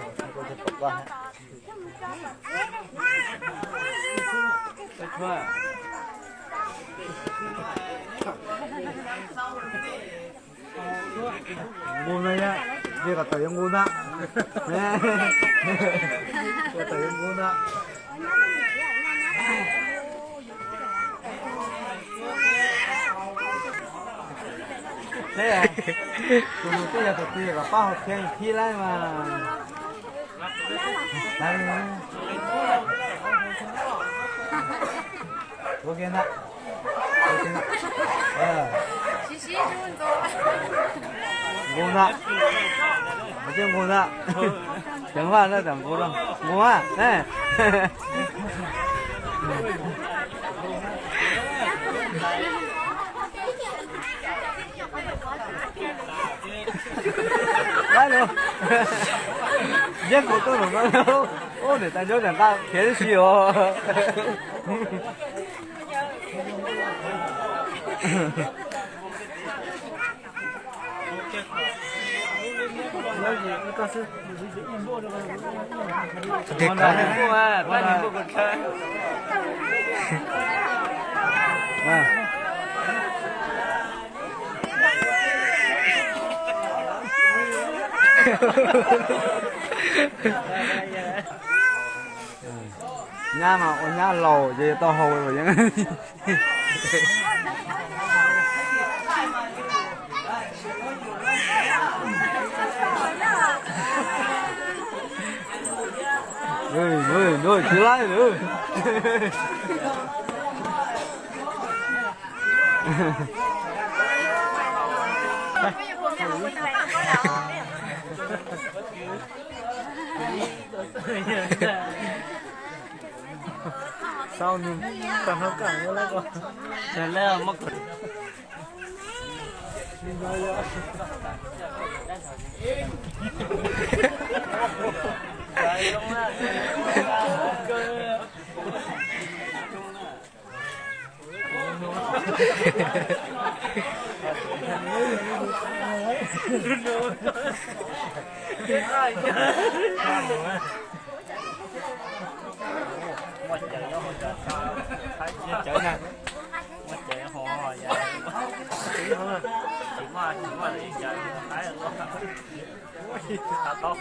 Ua li, pom koj. Nqus no, yog kom tawm yuav nqus ntag. Kom tawm yuav nqus ntag. Tus nus twb yog tus twg kom pab hauv qhia khib laib mas. Ua kiag ntag. Nqus ntag. Nqus ntag. Ceev faj na, tam nqus, nqus a. Laib lus, yeeb kuv tuaj lus no. Ub, niam tais ncuab niam nqaj khiav tib si os. Nyab mas ua nyab laus ces yuav tau haus lawm yeej. Tsis laib lawm. Sau nws tag nrho kaj ua lawm ko.